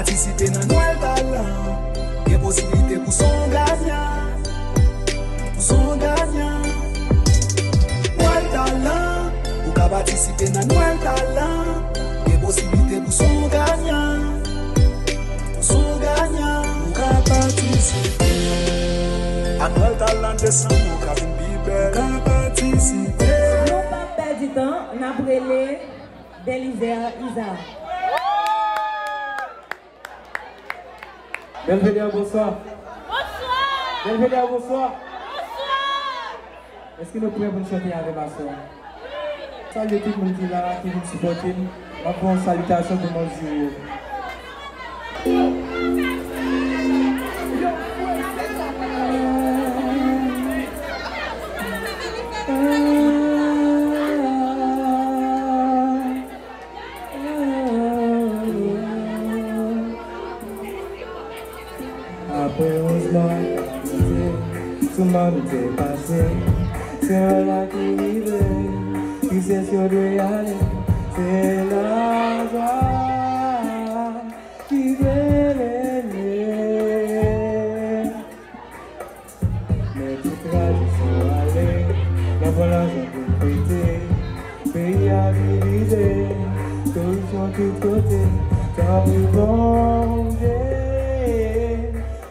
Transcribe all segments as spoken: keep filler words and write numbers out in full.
Patisipe nan Nwèl Talan, gen posiblite pou w se yon ganyan. Pou w se yon ganyan. Nwèl Talan, ou ka patisipe nan Nwèl Talan, gen posiblite pou w se yon ganyan. Pou w se yon ganyan, ou ka patisipe. Ak Nwèl Talan desanm, ou ka vin pi bèl. Ou ka patisipe. Nou p ap pèdi tan, n ap rele Belizaire Isaac. Belvédère, bonswa. Bonswa. Belvédère, bonswa. Bonswa. Èske nou prè pou n chante avè m aswè a? Salye tout moun ki la, ki vin sipòte m. M ap fè yon salitasyon pou moun jiri yo. Apre onz mwa, nou te, sou mò nou te pase. Se yon la ki rive, tristes yo dwe ale. Se lajwa ki dwe rene. Men tout tradisyon ale, nan pran lajan pou n fete. Peyi a divize, solisyon tout kote. Tanpri Bondye,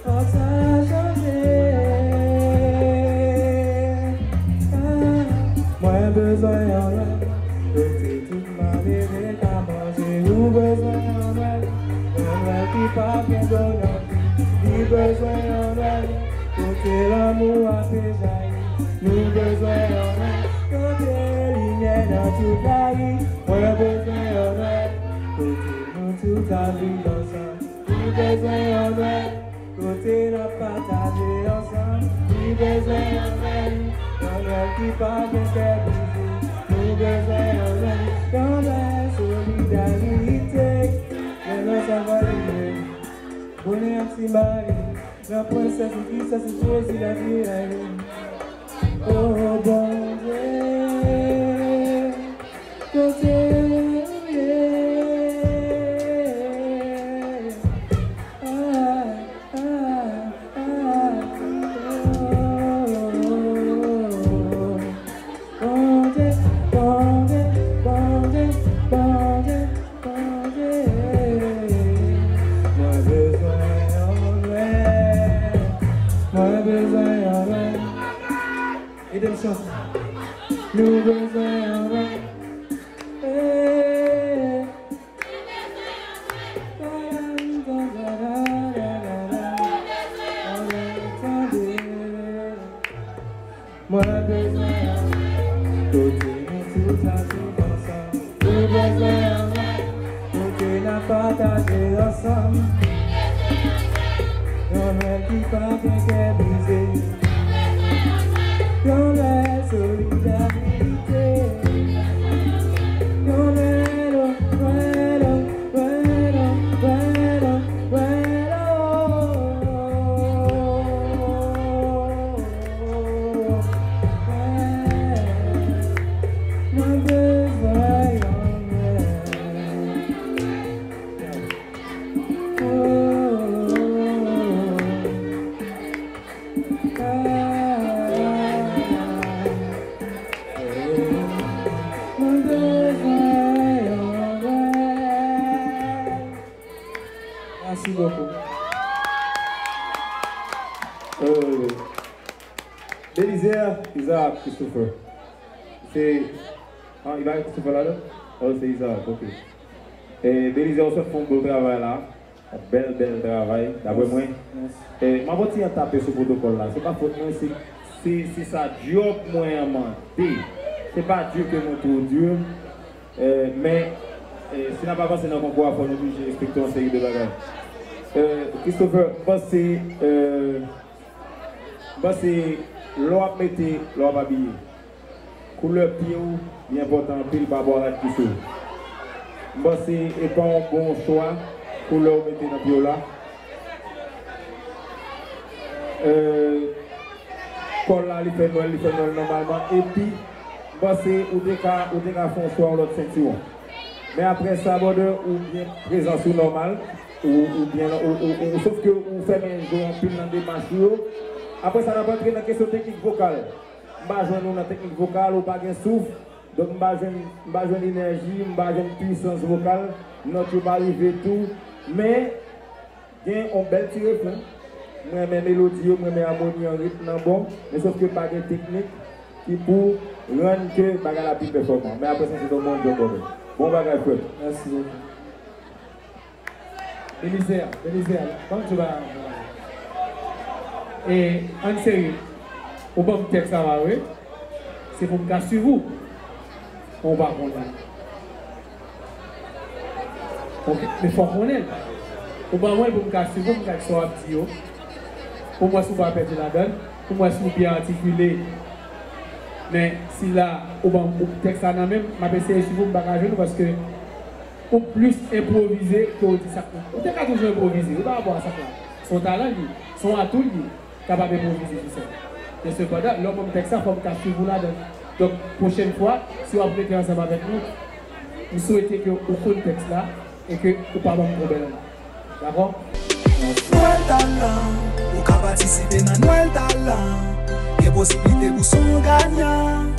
fò sa chanje. Ah, mwen bezwen yon lòt kote. Malere ka manje, ou bezwen yon Nwèl. Yon Nwèl ki pa gen donan. Li bezwen yon Nwèl kote lanmou ap jayi. Nou bezwen yon Nwèl kote limyè nan tout lari. Mwen bezwen yon Nwèl kote nou tout ap viv ansanm. Nou bezwen yon Nwèl kote n ap pataje ansanm. Nou bezwen yon Nwèl, yon Nwèl ki pa gen kè brize. Nou bezwen yon Nwèl, yon Nwèl solidarite. Yon Nwèl sa va rive, bonè ap simaye. Nan prensès ou, trisès ou, Jezi la ki règne. O Bondye, kote ou ye? Ah, ah, ah, oh, oh, oh. Bondye, Bondye, Bondye, Bondye, Bondye. Mwen bezwen yon Nwèl. Mwen bezwen yon Nwèl. Ede m chante. Nou bezwen yon Nwèl. Eh. Mwen bezwen yon Nwèl kote nou tout ap viv ansanm. Nou bezwen yon Nwèl kote n ap pataje ansanm. Yon Nwèl ki pa gen kè brize. Yon Nwèl solidarite. Yon Nwèl, oh, Nwèl, oh, Nwèl, oh, Nwèl, oh, Nwèl, oh. Mwen bezwen yon Nwèl. Oh, oh, oh, oh. Merci beaucoup. Euh, Belizaire Isaac Christopher. Se, ah, li pa gen Christopher ladan? Oh, se Isaac, ok. E, Belizaire, ou sot fè yon bon travay la. Bèl, bèl travay, daprè mwen. Mèsi. E, m ap yon ti jan tape sou pwotokòl la. Se pa fòt mwen, se, se, se sa djòb mwen an mande. C'est pas Dieu que montre Dieu. E, men, e, si n ap avanse nan konkou a, fò nou oblije respekte yon seri de bagay. E, Christopher, m panse, e, m panse lè w ap mete, lè w ap abiye, koulè pye w li enpòtan anpil pa rapò a rad ki sou ou. M panse e pa yon bon chwa koulè w mete nan pye w la. Euh, kòl la, li fè nwèl, li fè nwèl nòmalman. Epi, m panse ou te ka, ou te ka fè yon chwa yon lòt sentiwon. Men apre sa, brother, ou byen, prezans ou nòmal. Ou, ou byen, ou, ou, ou, sof ke ou fèmen je w anpil nan demach ou yo. Apre sa, n ap antre nan kesyon teknik vokal. M pa jwenn ou nan teknik vokal, ou pa gen souf. Donk, m pa jwenn, m pa jwenn enèji, m pa jwenn pwisans vokal. Nòt yo pa rive tou. Men, gen yon bèl ti refren. Mwen renmen melodi yo, mwen renmen amoni an, ritm nan bon. Men sof ke pa gen teknik ki pou rann ke bagay la pi pèfòman. Men apre sa, se yon bon djòb, brother. Bon bagay, frè m. Mèsi bokou. Belizaire, Belizaire, ban m di w bagay. E, ann serye, ou ban m tèks la, pa vre? Se pou m ka swiv ou. Ou pa konnen. Ok, men fò w konnen l. Ou ban mwen l pou m ka swiv ou, m ka wè sa w ap di yo. Pou m wè si w pa pèdi ladan l, pou m wè si w byen atikile. Men, si la, ou ban m tèks la nan men m, m ap eseye swiv ou, m pa ka jwenn ou paske ou plis enpwovize ke w di sa k nan. Ou te ka toujou enpwovize, wi, pa rapò a sa k la. Se yon talan l ye, se yon atou l ye, kapab enpwovize sou sèn. Men sepandan, lè w ban m tèks la, fò m ka swiv ou ladan l. Donk, pwochèn fwa, si w ap rete ansanm avèk nou, m swete ke ou konn tèks la e ke ou pa ban m pwoblèm. Dakò? Nwèl Talan, ou ka patisipe nan Nwèl Talan. Gen posiblite pou se yon ganyan.